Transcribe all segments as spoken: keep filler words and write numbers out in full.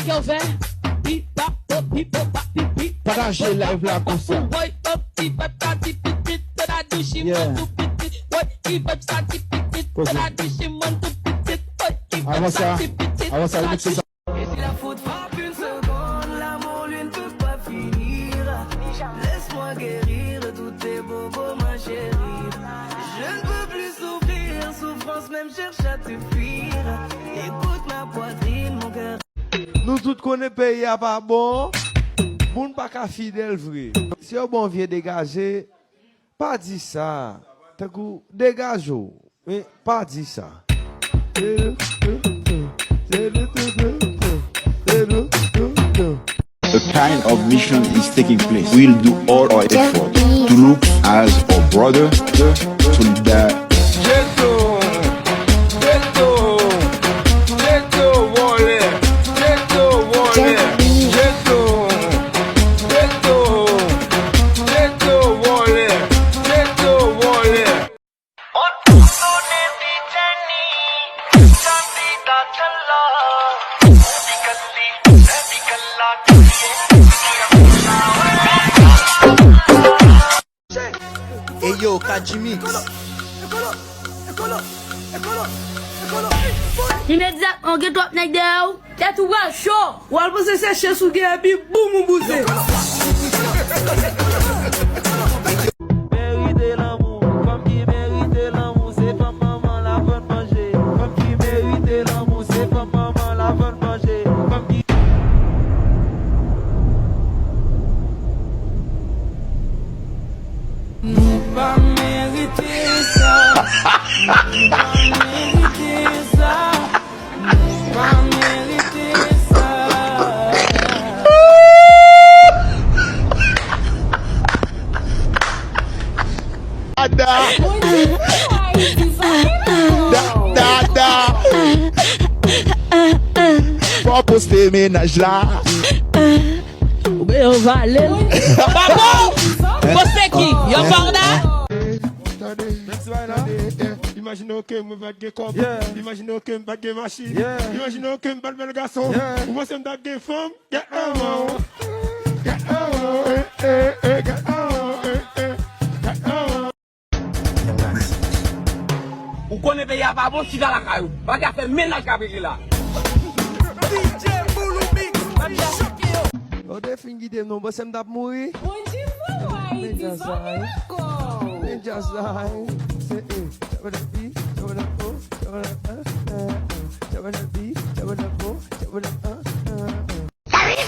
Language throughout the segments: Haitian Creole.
Yo fè bip bap bop bip bop bap bip bip. Pataje live la konsa. Yeah. Poze. Avan sa, avan sa, remix sa. Et si la faute frappe une seconde, l'amour, lui, ne peut pas finir. Laisse-moi guérir de tous tes bobos, ma chérie. Je ne peux plus souffrir, souffrance même cherche à te fuir. Écoute ma poitrine, mon cœur. Nou tout konnen peyi a pa bon. Moun pa ka fidèl vre. Si yo ba w vye degaje, pa di sa. Tankou degaje w. Men pa di sa. A kind of mission is taking place. We'll do all our effort to look as a brother, solidarity. Ghetto, ghetto, ghetto, wòlè, ghetto, wòlè, ghetto, ghetto, ghetto, wòlè, ghetto, wòlè. Eyo, Kadjimix. Imedyatman, gen twòp nèg dèyè w. Tèt ou pral cho. W al panse se chans ou gen epi boum ou bouze. Merite lanmou, fanm ki merite lanmou, se fanm manman la vann manje. Fanm ki merite lanmou, se fanm manman la vann manje. Fanm ki Nou pa merite sa. Nou pa merite sa. Nou pa merite sa. Ada. Da, da, da. Fò poste mennaj la. Oubyen yo vale l. Papa, poste ki? Yo pa w da? Tande, tande, eh, imajine w ke mwen pa t gen kòb. Imajine w ke m pa t gen machin. Imajine w ke m pa t bèl gason. Ou panse m ta gen fanm? Gèt manman w. Gèt manman w, eh, eh, eh, gèt manman w, eh, eh, gèt manman w. Ou konnen peyi a pa bon, chita lakay ou. Pa ka fè mennaj k ap regle la. D J Boulou Mix, m ap choke yo. Yo te fin kite m non, panse m t ap mouri. Bondye fò Ayiti, sa vin ankò. Men djaz la, eh. Se, eh, chabada bi, chabada o, chabada, eh, eh, eh. Chabada bi, chabada o, chabada, eh, eh, eh.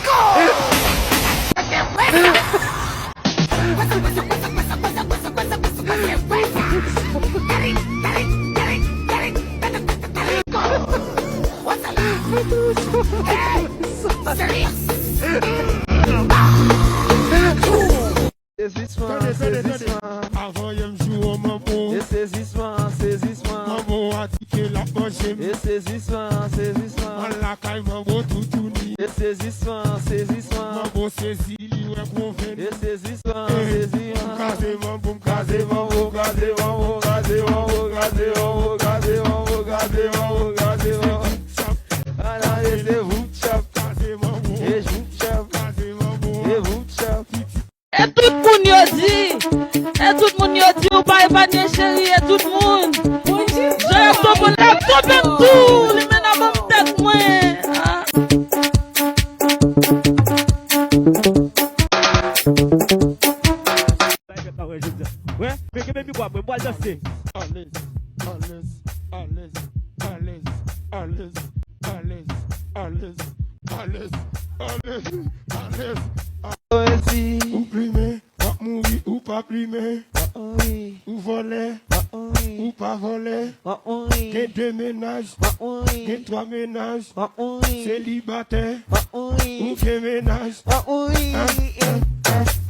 Sezisman, sezisman. Avan yè m jou an manbo. E sezisman, sezisman. Manbo a di ke l ap manje m. E sezisman, sezisman. Mwen lakay manbo toutouni. E sezisman, sezisman. Manbo sezi, li wè gwo venn. E sezisman, sezisman. M kraze manbo, m kraze manbo, kraze manbo, kraze manbo, kraze manbo, kraze manbo, kraze manbo, kraze manbo. Ala e se voup tchap. Kraze manbo. E voup tchap. Kraze manbo. E voup tchap. E tout moun yo di, e tout moun yo di, ou pa epanye cheri, e tout moun. Jan y ap tonbe, l ap tonbe m tou, li menm nan ban m tèt mwen. Ah. Wè, men kenbe mikwo ap mwen, m pral danse. Alèz, alèz, alèz, alèz, alèz. Alèz, alèz, alèz, alèz, alèz. Ou plimen, w ap mouri, ou pa plimen. Ou vòlè, ou pa vòlè. Gen de mennaj, gen twa mennaj. Selibatè, ou gen mennaj. An, an, an.